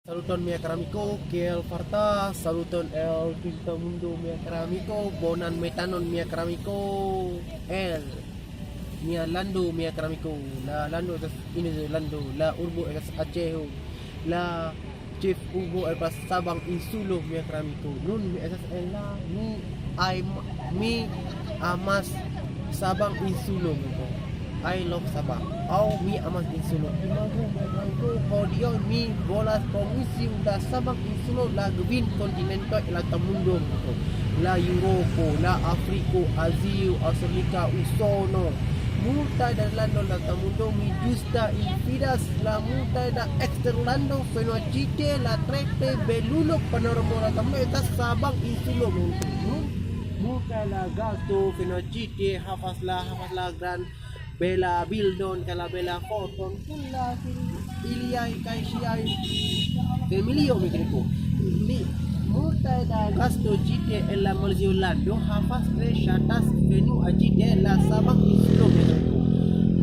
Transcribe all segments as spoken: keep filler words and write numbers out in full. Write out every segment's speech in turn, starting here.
Saluton, mia kara amiko, kiel fartas? Saluton el tuta mundo, mia kara amiko. Bonan metenon, mia kara amiko. El mia lando, mia kara amiko. La lando estas Indolando. La urbo estas Aceh. La ĉefurbo estas Sabang Insulo, mia kara amiko. Nun mi estas en la, mi ai mi amas Sabang Insulo, amiko. I love Sabang. Aŭ mi amas Insulo. Imagu, amiko, hodiaŭ mi volas komisi la Sabang Insulo, la kvin kontinentoj, la tuta mundo, amiko. La Eŭropo, la Afriko, Azio, Aŭstralika, Usono. Multaj da lando, la tuta mundo, mi ĝusta invidas la multaj da eksterlando, feno ĉi tie, la trete belulo panoramo, la tuta mundo, estas Sabang Insulo, amiko. Nun, multaj la gasto, feno ĉi tie, havas la, havas la gran bela bildon kaj la bela foton kun la fil-, iliaj kaj ŝiaj familio, mi kredu. Li, multaj da gasto ĉi tie en la Malajzio lando havas tre ŝatas venu al ĉi tie, la Sabang Insulo, mi kredu.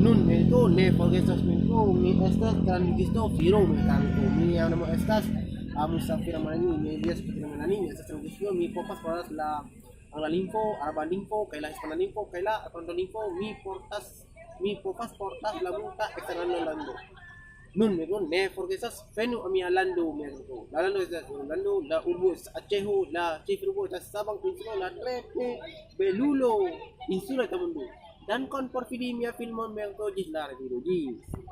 Nun, mi kredu, ne forgesos, mi kredu, mi estas tradukisto, viro, mi kredu. Mia nomo estas, ah, Musafir Manani, mi estas Musafir Manani, mi estas tradukisto, mi povas parolas la angla lingvo, araba lingvo, kaj la hispana lingvo, kaj la Esperanto lingvo, mi portas, mi povas portas la multa eksterlando lando. Nun, mi nun ne forgesas, venu a mia lando, mi kredu. La lando estas Indolando, la urbo estas Aceh, la ĉefurbo estas Sabang Insulo, la trete belulo, Insulo tuta mundo. Dankon por vidi mia filmon, mi kredu, ĝis la revido, ĝis.